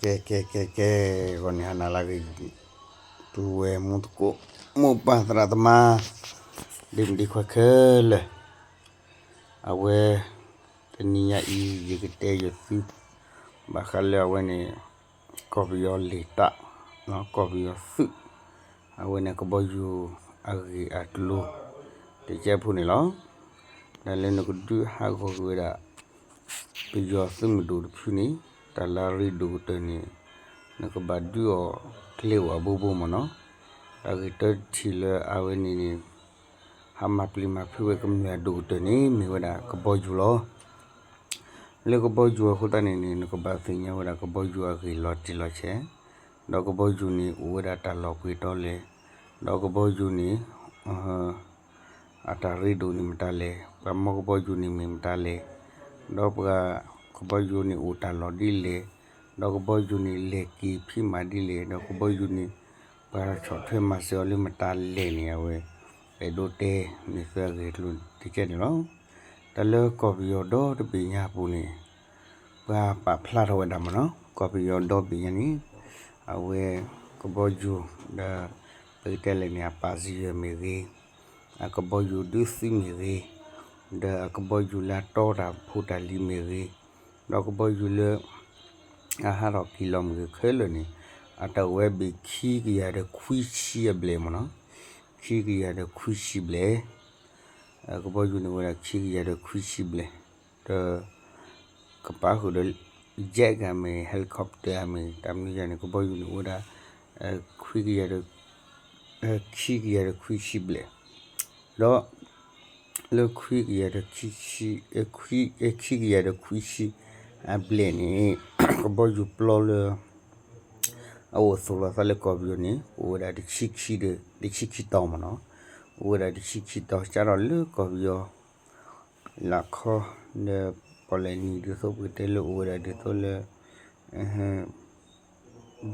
ကဲ ကဲ ကဲ ကဲ, ဂီၤန့ၣ်ဟါနၤလၢအဂ့ၤ, ပုၢ်ဝဲၢ်မူသကိး မိၢ်ပၢ်သရၣ်သမါ ဒ့မုၣ်ဒ့ခွါခဲလၢာ်, အဝဲ တနံၤညါအံၤ ယကတဲယသု ဘၣ်ဃးလၢအဝဲန့ၣ် ကီၢ်ပယီၤလံာ်တၢ် ကီၢ်ပယီၤသုး အဝဲန့ၣ်ကဘီယူၤအဂ့ၢ်အကျိၤ တကဲဖိန့ၣ်လီၤ. တၢ်လၢနကဒုးဟးဂီၤက့ၤဝဲဒၣ် ပယီၤသုးမုၢ်ဒိၣ်တဖုန့ၣ် တၢ်လၢအရ့ဒိၣ်ကတၢၢ်န့ၣ် နကဘၣ်ဒုးအီၤကျဲအိၣ်အဘိဘိမ့ၢ်နီၤ. တၢ်ဂ့ၢ်တၢတထံၣ်လၢအဝဲန့ၣ်န့ၣ် ဟးမၤပျံၤမၤဖုးဝဲကမျၢၢ်အဒိၣ်ကတၢၢ်န့ၣ် မ့ၢ်ဝဲဒၣ်ကဘီယူၤလီၤ. လၢကဘီယူၤအဃိသတးန့ၣ်န့ၣ် နကဘၣ်သ့ၣ်ညါဝဲဒၣ်ကဘီယူၤအဂ့ၢ်လီၤတံၢ်လီၤဆဲး, ဒီးကဘီယူၤန့ၣ်အိၣ်ဝဲဒၣ်တၢ်လီၤပှ့ၤတီလဲၣ်, ဒီးကဘီယူၤန့ၣ် အတၢ်ရ့ဒိၣ်န့ၣ်မတၤလဲၣ်, ပှၤမီကဘီယူၤန့ၣ်မ့ၢ်မတၤလဲၣ်, ဒီးပှၤကဘီယူၤန့ၣ်အိၣ်တၢ်လီၢ်ဒ်လဲၣ်, ဒီးကဘီယူၤန့ၣ်လဲၤက့ၤဖံးမၤဒ်လဲၣ်, ဒီးကဘီယူၤန့ၣ် ပှၤဆီၣ်ထွဲမၤစၢၤအီၤလၢမတၤလဲၣ်န့ၣ် အဝဲ အဲၣ်ဒိးတဲန့ၢ်သုအဂ့ၢ်အကျိၤတကဲန့ၣ်လီၤ. တၢ်လၢကီၢ်ပယီၤဒီတဘ့ၣ်ညါအပူၤန့ၣ် ပှၤပာ်ဖျါထီၣ်ဝဲဒၣ်မ့ၢ်နီၤ, ကီၢ်ပယီၤဒီဘ့ၣ်ညါန့ၣ် အဝဲကဘီယူၤ ဒီး ပကတဲလဲၣ်န့ၣ် အပာ်စယၢၢ်မ့ၢ်ဂ့ၤ, အကဘီယူၤဒုးသံမ့ၢ်ဂ့ၤ, ဒီးအကဘီယူၤလၢအတီတၢ်ဖိတၢ်လံၤမ့ၢ်ဂ့ၤ, ဒီးကဘီယူၤလၢ အဟးထီၣ်က့ၤလီၤမ့ၢ်ဂ့ၤခဲလၢာ်န့ၣ် အတၢ်အိၣ်ဝဲဘ့ၣ်ခံကယၤဒီးခွံဆံအဘျဲၣ်မ့ၢ်နီၤ, ခံကယၤဒီးခွံဆံဘျဲၣ်, ကဘီယူၤန့ၣ်အိၣ်ဝဲဒၣ်ခံကယၤဒီးခွံဆံဘျဲၣ်, ဒီး ကပာ်ဃုာ်ဒီး jet ဂၤမ့ၢ် helicopter ဂၤမ့ၢ် တၢ်မနုၤယၤန့ၣ် ကဘီယူၤန့ၣ်အိၣ်ဝဲဒၣ် ခွံကယၤဒီး ခံကယၤဒီးခွံဆံဘျဲၣ်, ဒီး လၢခွံကယၤဒီး ခံကယၤဒီးခွံဆံအဘျဲၣ်န့ၣ် ကဘီယူၤပျီလၢ အအိၣ်သူၣ်လီၤသးလၢကီၢ်ပယီၤန့ၣ် အိၣ်ဝဲဒၣ်တဆံခံတီၤမ့ၢ်နီၤ, အိၣ်ဝဲဒၣ်တဆံခံတီၤ ကၢ်ထီၣ်လၢကီၢ်ပယီၤ လၢခီ ဒီးပီၣ်လဲၣ်နံၤဒ်သိးပကတဲလၢအိၣ်ဝဲဒၣ်ဒ်သိးလၢ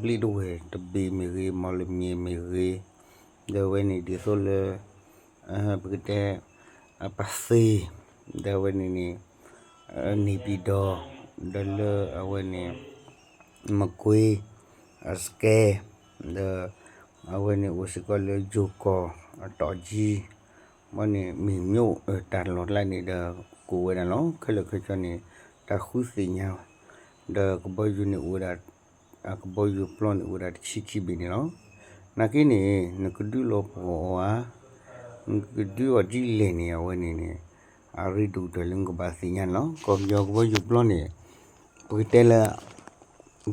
ဘျံးတဝဲၢ်တဘ့ၣ်မ့ၢ်ဂ့ၤ, မီၣ်လမၠဲၣ်မ့ၢ်ဂ့ၤ, ဒီးအဝဲန့ၣ်ဒ်သိးလၢ ပကတဲ အပသ့, ဒီးအဝဲန့ၣ်န့ၣ် န့ၣ်ပံၤဒီး ဒီးလၢအဝဲန့ၣ် မကွ့, အစကဲ, ဒီး အဝဲန့ၣ်အိၣ်စ့ၢ်ကီးလၢယိၤကီၢ် အတီၢ်ကံ, မ့ၢ်န့ၣ် မ့ၢ်မ့ၢ်အိၣ်တၢ်လီၢ်ကျါန့ၣ်ဒီး ကအိၣ်ဝဲဒၣ်လီၤ. ခဲလၢာ်ခဲဆ့န့ၣ် တၢ်ဃုသ့ၣ်ညါ ဒီးကဘီယူၤန့ၣ်အိၣ်ဝဲဒၣ် အကဘီယူၤပျီန့ၣ်အိၣ်ဝဲဒၣ်တဆံခံဘ့ၣ်န့ၣ်လီၤ. နာ်က့န့ၣ် နကဒုးလီၤပှီၢ်အီၤဧါ, နကဒုးအီၤဒ်လဲၣ်န့ၣ် အဝဲန့ၣ်န့ၣ် အရ့ဒိၣ်ကတၢၢ်လၢနကဘၣ်သ့ၣ်ညါန့ၣ်လီၤ. ကီၢ်ပယီၤကဘီယူၤပျီန့ၣ် ပကတဲလၢ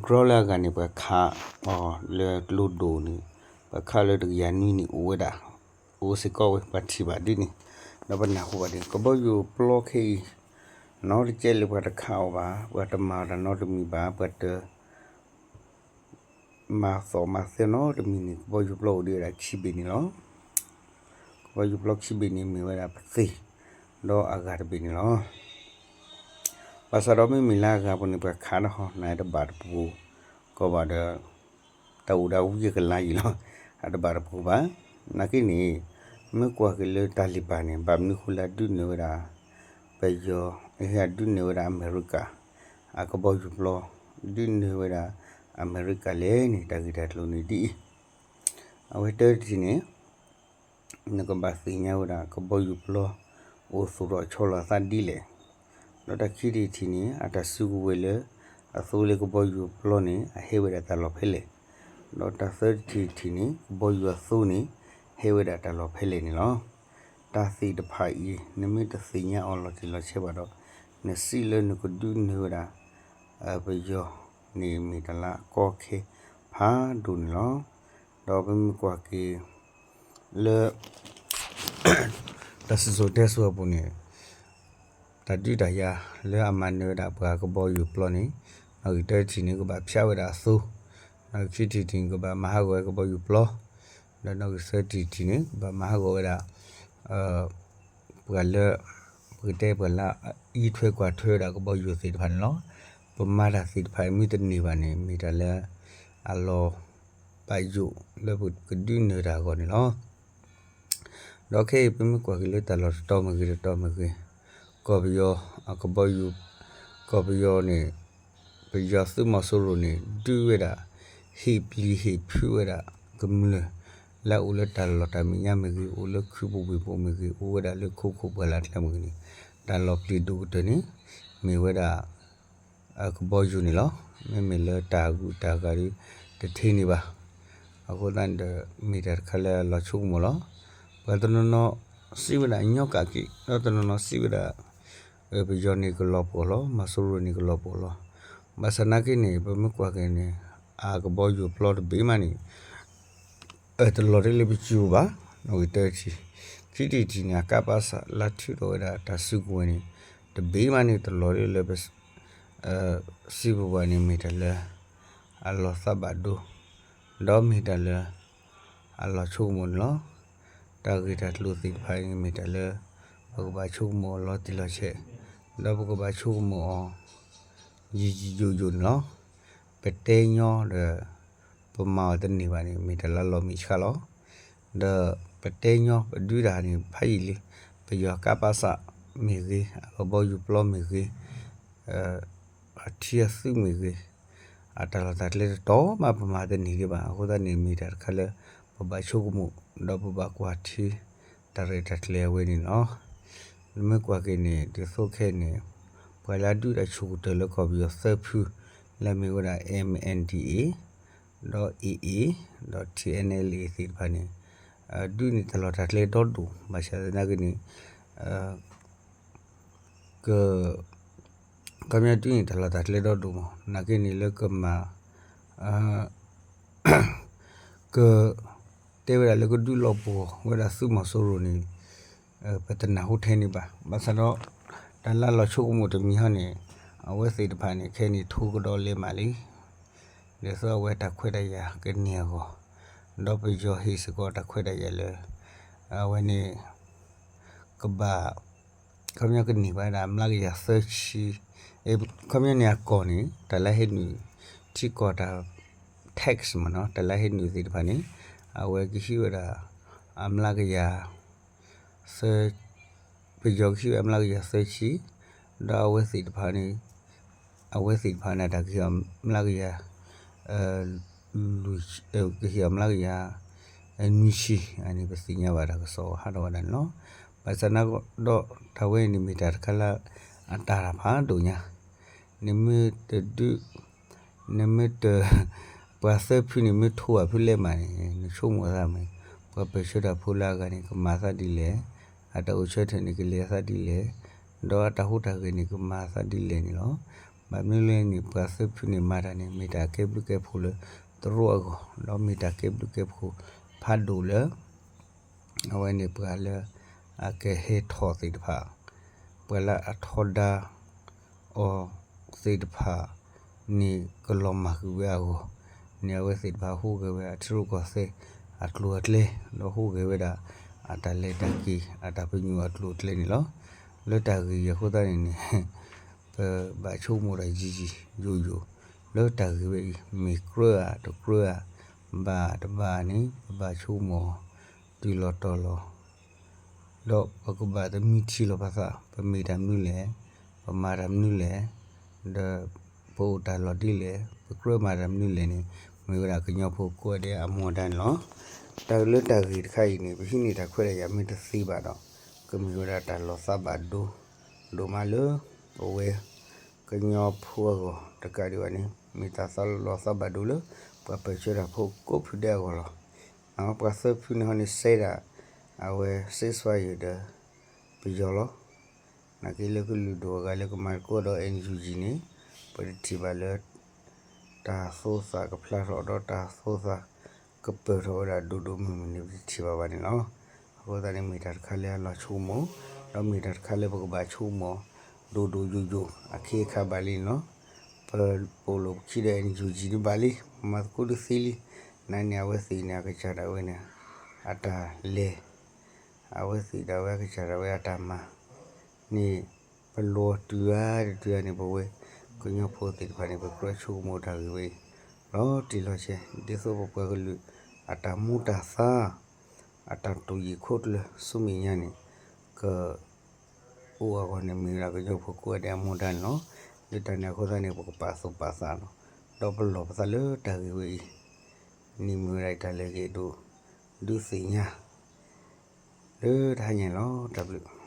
grade လၢအဂၤန့ၣ် ပှၤခးအီၤလၢကျိဒိၣ်န့ၣ် ပှၤခးလၢတကယၤနွံန့ၣ် အိၣ်ဝဲဒၣ် အိၣ်စ့ၢ်ကီးဝဲ ပှၤထံၣ်ဘၣ်ဒ်န့ၣ် ဒီးပနၢ်ဟူဘၣ်ဒ်န့ၣ် ကဘီယူၤပျီခဲအံၤ နီတကဲလၢပှၤတခးအီၤဘၣ်, ပှၤတမၤတၢ်နီတမံၤဘၣ်, ပှၤတ မၤသီၣ်မၤသဲနီတမံၤန့ၣ် ကဘီယူၤပျီအိၣ်ဒံးဝဲဒၣ်ခံဘ့ၣ်န့ၣ်လီၤ. ကဘီယူၤပျီခံဘ့ၣ်န့ၣ် မ့ၢ်ဝဲဒၣ်ပသ့ၣ် ဒီးအဂၤတဘ့ၣ်န့ၣ်လီၤ. ဘၣ်ဆၣ်ဒီးမ့မ့ၢ်လၢအဂၤပူၤန့ၣ် ပှၤခးဒီးဟီ နတဘၣ်တပူၤကီးဘၣ်ဒီး တၢ်အိၣ်ဒီးဝံအကလါယံၤလီၤ. အတဘၣ်တပူၤဘၣ်. နာ်က့န့ၣ် မ့ၢ်ကွၢ်က့ၤလၢတၢ်လံၤဘၣ်န့ၣ် ဘၣ်မနုၤဃိလၢအဒုးနၢၤဝဲဒၣ် ပယီၤ အဒုးနၢၤဝဲဒၣ်အမဲရကၤ အကဘီယူၤပျီ ဒုးနၢၤဝဲဒၣ်အမဲရကၤလဲၣ်န့ၣ် တၢ်ဂ့ၢ်တၢ်ကျိၤန့ၣ်ဒ်အံၤ, အဝဲတၢတထံၣ်န့ၣ် နကဘၣ်သ့ၣ်ညါဝဲဒၣ် ကဘီယူၤပျီ အိၣ်သူၣ်ထီၣ်ဆီလီၤအသးဒ်လဲၣ်, ဒီးတၢ်ခံထံၣ်တထံၣ်န့ၣ် အတၢ်စုကဝဲၤလၢ အသိလၢကဘီယူၤပျီန့ၣ် အဟဲဝဲဒၣ်တၢ်လီၢ်ဖဲလဲၣ်, ဒီးတၢ်သၢထံၣ်တထံၣ်န့ၣ် ကဘီယူၤအသိန့ၣ် ဟဲဝဲဒၣ်တၢ်လီၢ်ဖဲလဲၣ်န့ၣ်လီၤ. တၢ်သ့ၣ်တဖၣ်အံၤ နမ့ၢ်တသ့ၣ်ညါအီၤလီၤတံၢ်လီၤဆဲးဘၣ်ဒီး နစံးလၢနကဒုးနၢၤဝဲဒၣ် ပယီၤန့ၣ်မ့ၢ်တၢ်လၢအကီအခဲဖးဒိၣ်န့ၣ်လီၤ. ဒီးပမ့ၢ်ကွၢ်က့ၤ လၢ တၢ်စံၣ်စိၤတဲစိၤအပူၤန့ၣ် တၢ်ဒုးတၢ်ယၤလၢအမၤနၢၤဝဲဒၣ်ပှၤကဘီယူၤပျီန့ၣ် နီၣ်ဂံၢ်တၢတထံၣ်န့ၣ် ကဘၣ်ဖျါဝဲဒၣ်အသိ, နီၣ်ဂံၢ်ခံထံၣ်တထံၣ်န့ၣ် ကဘၣ်မၤဟးဂီၤဝဲကဘီယူၤပျီ, ဒီးနီၣ်ဂံၢ်သၢထံၣ်တထံၣ်န့ၣ် ကဘၣ်မၤဟးဂီၤဝဲဒၣ် ပှၤလၢ ပကတဲပှၤလၢအအံးထွဲကွၢ်ထွဲဝဲဒၣ်ကဘီယူၤသ့ၣ်တဖၣ်န့ၣ်လီၤ. ပမၤတၢ်သ့ၣ်တဖၣ်အံၤမ့ၢ်တန့ၢ်ဘၣ်န့ၣ် မ့ၢ်တၢ်လၢအလီၤဘၣ်ယိၣ်လၢပကဒုးနၢၤတၢ်အဂီၢ်န့ၣ်လီၤ. ဒီးခဲအံၤပမ့ၢ်ကွၢ်က့ၤလၢတၢ်လီၢ်တတီၤမ့ၢ်ဂ့ၤတတီၤမ့ၢ်ဂ့ၤ, ကီၢ်ပယီၤအကဘီယူၤ, ကီၢ်ပယီၤန့ၣ် ပယီၤသုးမီၤစိရိၤန့ၣ် ဒုးဝဲဒၣ် ဟ့ၣ်ပျံၤဟ့ၣ်ဖုးဝဲဒၣ်ကမျၢၢ် လၢအအိၣ်လၢတၢ်လီၢ်တၢ်မဲာ်ညါမ့ၢ်ဂ့ၤ, အိၣ်လၢခုပူၤဝ့ၢ်ပူၤမ့ၢ်ဂ့ၤ, အိၣ်ဝဲဒၣ်လၢခိခိၣ်ပှၢ်လၢ်ကျါမ့ၢ်ဂ့ၤန့ၣ်, တၢ်လီၤပျံၤဒိၣ်ကတၢၢ်န့ၣ် မ့ၢ်ဝဲဒၣ် ကဘီယူၤန့ၣ်လီၤ. မ့မ့ၢ်လၢတၢ်ဂုၤတၢ်ဂၤဒီး တထံၣ်န့ၢ်ဘၣ်. အဃိသတးန့ၣ်ဒီး မ့ၢ်တၢ်တခါလၢအလီၤဆိကမိၣ်လီၤ. ပှၤတနီၤနီၤစံးဝဲဒၣ်ညီကၣ်က့ၤ, ဒီးတနီၤနီၤစံးဝဲဒၣ် ပယီၤန့ၣ်ကလီၤပှီၢ်လီၤ, မီၤစိရိၤန့ၣ်ကလီၤပှီၢ်လီၤ. ဘၣ်ဆၣ်နာ်က့န့ၣ် ပမ့ၢ်ကွၢ်က့ၤန့ၣ် အကဘီယူၤပျီတဘ့ၣ်မးန့ၣ် တလီၤတ့ၢ်လၢပစုပူၤဘၣ်, နီၣ်ဂံၢ်တၢထံၣ်, ခံထံၣ်တထံၣ်န့ၣ် အကါပးစးလၢထုးထီၣ်ဝဲဒၣ်တၢ်စုကဝဲၤန့ၣ် တဘ့ၣ်မးန့ၣ် တလီၤတ့ၢ်လၢပ စုပူၤဘၣ်န့ၣ် မ့ၢ်တၢ်လၢ အလီၤသးဘၣ်ဒိ, ဒီးမ့ၢ်တၢ်လၢ အလီၤဆိကမိၣ်န့ၣ်လီၤ. တၢ်ဂ့ၢ်တၢ်ကျိၤသ့ၣ်တဖၣ်န့ၣ် မ့ၢ်တၢ်လၢ ပကဘၣ်ဆိကမိၣ်အီၤလီၤတံၢ်လီၤဆဲး, ဒီးပကဘၣ်ဆိကမိၣ်အီၤ ယံာ်ယံာ်ယိာ်ယိာ်န့ၣ်လီၤ. ပတဲညီဒီး ပမၤအီၤတန့ၢ်ဘၣ်န့ၣ် မ့ၢ်တၢ်လၢလီၤမံၤဆှးလီၤ. ဒီးပတဲညီပဒုးတၢ်န့ၣ် ဖးယံာ်လံ, ပယီၤကါပးစးမ့ၢ်ဂ့ၤ, အကဘီယူၤပျီမ့ၢ်ဂ့ၤ, အထံအသုးမ့ၢ်ဂ့ၤ, အတၢ်လီၢ်တၢ်ကျဲတတီၤမး ပမၤတန့ၢ်ဒံးဘၣ်. အဃိသတးန့ၣ် မ့ၢ်တၢ်တခါလၢ ပဘၣ်ဆိကမိၣ် ဒီးပဘၣ်ကွၢ်ထံ တၢ်ရဲၣ်တၢ်ကျဲၤအဝဲန့ၣ်လီၤ. နမ့ၢ်ကွၢ်က့ၤန့ၣ် ဒ်သိးခဲအံၤန့ၣ် ပှၤလၢအဒုးတၢ်ဆူၣ်ကတၢၢ်လၢကီၢ်ပယီၤသၢဖု လၢအမ့ၢ်ဝဲဒၣ် MNDAA ဒီး AA ဒီး TNLA သ့ၣ်တဖၣ်န့ၣ် ဒုးန့ၢ်တၢ်လီၢ်တၢ်ကျဲဒီဒိၣ်, ဘၣ်ဆၣ်သနာ်က့န့ၣ် က ခီပညီဒုးန့ၢ်တၢ်လီၢ်တၢ်ကျဲဒီဒိၣ်မး, နာ်က့န့ၣ်လၢကမၤ က တဲဝဲဒၣ်လၢကဒုးလီၤပှီၢ်ဝဲဒၣ်သုးမီၤစိရိၤန့ၣ် ပတနၢ်ဟူထဲန့ၣ်ဘၣ်. ဘၣ်ဆၣ်ဒီး တၢ်လၢလီၤဆိကမိၣ်တမံၤဟီန့ၣ် အဝဲသ့ၣ်တဖၣ်န့ၣ် ခဲအံၤန့ၣ်ထိကဒီးလဲၤမးလံ. ဒ်သိးအဝဲတၢ်ခွဲးတၢ်ယာ်ကန့ၢ်အဂီၢ်, ဒီးပယီၤဟ့ၣ်စ့ၢ်ကီးတၢ်ခွဲးတၢ်ယာ်လၢ အဝဲန့ၣ် ကဘၣ် ခီပညီကန့ၢ်ဘၣ်ဒၣ်မျးကယၤသၢဆံ, ခီပညီန့ၣ်အကီၢ်န့ၣ် တၢ်လၢဟဲနုာ် ထံကီၢ်တၢ် tax မ့ၢ်နီၤ, တၢ်လၢဟဲနုာ်သ့ၣ်တဖၣ်န့ၣ် အဝဲကဟံးဝဲဒၣ် အမျးကယၤ သၢ ပယီၤကဟံးဝဲအမျးကယၤသၢဆံ, ဒီးအဝဲသ့ၣ်တဖၣ်န့ၣ် အဝဲသ့ၣ်တဖၣ်န့ၣ် တၢ်ကဟ့ၣ်အီၤမျးကယၤ ကဟ့ၣ်အီၤမျးကယၤ နွံဆံ, အန့ၣ်ပသ့ၣ်ညါဘၣ်တၢ်ကစီၣ်ဟးထီၣ်ဝဲဒၣ်န့ၣ်လီၤ. ဘၣ်ဆၣ်သနာ်က့ဒီး တၢ်ဝဲအံၤန့ၣ်မ့ၢ်တၢ်တခါလၢအတၢ်တၢ်ဖးဒိၣ်ညါ, နမ့ၢ်တဒုး နမ့ၢ်တ ပှၤသၢဖုန့ၣ် မ့ၢ်ထိးဘၣ်ဖုလဲၣ်မးန့ၣ် နဆိကမိၣ်သးမ့ၢ် ပှၤပၢၢ်ဆၢတၢ်ဖိလၢအဂၤန့ၣ် ကမၤသးဒ်လဲၣ်, အတၢ်အိၣ်ဆၢထၢၣ်န့ၣ် ကလဲၤသးဒ်လဲၣ်, ဒီးအတၢ်ဟူးတၢ်ဂဲၤန့ၣ် ကမၤသးဒ်လဲၣ်န့ၣ်လီၤ. ဘၣ်မနုၤလဲၣ်န့ၣ် ပှၤသၢဖုန့ၣ်မၤတၢ်န့ၣ် မ့ၢ်တၢ်ကဲဘျုးကဲဖှိၣ်လၢတရူးအဂီၢ်, ဒီးမ့ၢ်တၢ်ကဲဘျုးကဲဖှိၣ်ဖးဒိၣ်လၢ အဝဲန့ၣ်ပှၤလၢအကဟဲထီၣ်သ့ၣ်တဖၣ်, ပှၤလၢအထီဒါအီၤသ့ၣ်တဖၣ်န့ၣ် ကလီၤမၢ်ကွံာ်ဝဲအဂီၢ်န့ၣ် အဝဲသ့ၣ်တဖၣ်ဟူးဂဲၤဝဲအထံရူၢ်ကီၢ်သဲး အကျိၤအကျဲ, ဒီးဟူးဂဲၤဝဲဒၣ် အတၢ်လဲၤတၢ်က့ၤ အတၢ်ပညိၣ်အကျိၤအကျဲန့ၣ်လီၤ. လၢတၢ်ဂ့ၢ်အံၤအဃိသတးန့ၣ်န့ၣ် ပဘၣ်ဆိကမိၣ်တၢ်ယံာ်ယံာ်ယိာ်ယိာ် လၢတၢ်ဂ့ၢ်ဝဲအံၤ မ့ၢ်ကြၢးဧါတကြၢးဧါ ဘၣ်တဘၣ်န့ၣ် ပဘၣ်ဆိကမိၣ် တုၤလီၤတီၤလီၤ ဒီးပကဘၣ်တမံထံၣ်လီၤပသး ပမ့ၢ်တၢ်မနုၤလဲၣ်, ပမၤတၢ်မနုၤလဲၣ်, ဒီးပအိၣ်တၢ်လီၢ်ဒ်လဲၣ်, ပကြၢးမၤတၢ်မနုၤလဲၣ်န့ၣ် မ့ၢ်ဝဲဒၣ်ကညီဖိကိးဂၤဒဲးအမူအဒါန့ၣ်လီၤ. တၢ်လၢတၢ်ဂ့ၢ်တခါအံၤန့ၣ် ပဟံးန့ၢ်တၢ်ခွဲးတၢ်ယာ်မ့ၢ်တသ့ဘၣ်ဒီး ကမ့ၢ်ဝဲဒၣ်တၢ်လီၤသးဘၣ်ဒိ ဒိၣ်မးလၢ ပဝဲ ကညီဖိအဂီၢ်တကးဒံးဘၣ်န့ၣ် မ့ၢ်တၢ်သးလီၤသးဘၣ်ဒိလၢ ပှၤပၢၢ်ဆၢတၢ်ဖိကိးဖုဒဲးအဂီၢ်လီၤ. ပှၤသၢဖုန့ၣ်ဟီန့ၣ်စဲဒၣ် အဝဲ ceasefire ဒီး ပယီၤလီၤ. နာ်က့လၢကလုာ်ဒိၣ်အဂၤလၢကမၤသကိးဒီး NUG န့ၣ် ပတထံၣ်ဘၣ်လၢ တၢ်သိသးကဖျါထီၣ်ဒီးတၢ်သိသး ကပၢၢ်ထီၣ်ဝဲဒၣ်ဒိၣ်ဒိၣ်မုၢ်မုၢ်န့ၣ် ပတထံၣ်ဘၣ်ဘၣ်န့ၣ်လီၤ. အဃိသတးန့ၣ်မ့ၢ်တၢ်တခါလၢအလီၤဆိကမိၣ်, ဒီးမ့ၢ်တၢ်တခါလၢပကဘၣ်ဆိကမိၣ် ဒိၣ်ဒိၣ်ယိာ်ယိာ် အခ့အခါဘၣ်လံန့ၣ်လီၤ. ပပိာ်လိာ်ပခံဒီး NUG န့ၣ်ဘၣ်လံ, ပမၤသကိးဒုးသ့လံ. နန့ၣ် အဝဲသ့ၣ်န့ၣ် အကစၢ်ဒၣ်ဝဲန့ၣ် အတၢ်လဲၤ အဝဲသ့ၣ်ဒၣ်ဝဲအကစၢ်ဒၣ်ဝဲအတၢ်မၤန့ၣ် ပလီၤတုၤဧါတတုၤဧါန့ၣ် ပဝဲကညီဖိသ့ၣ်တဖၣ်န့ၣ် ပကြၢးဆိကမိၣ်တၢ်ဂ့ၢ်ဝဲအံၤ လီၤတံၢ်လီၤဆဲး ဒ်သိးပပှၤကလုာ် အတၢ်မူတၢ်သါ အတၢ်တူၢ်ယံၤခိၣ်ကျၢၤဆူမဲာ်ညါန့ၣ် က အိၣ်အဂီၢ်န့ၣ် မ့ၢ်ဝဲဒၣ်ကညီဖိကိးဂၤဒဲးအမူဒါန့ၣ်လီၤ. လၢတၢ်န့ၣ်အဃိသတးန့ၣ် ပကပာ်သူၣ်ပာ်သးလီၤ. ဒီးပလီၢ်ပသးလၢတၢ်ဂ့ၢ်ဝဲအံၤ, န့ၣ်မ့ၢ်ဝဲဒၣ်တၢ်လၢယအဲၣ်ဒိး ဒုးသ့ၣ်ညါ လၢတဟါညါလီၤ. တၢ်ဘျုး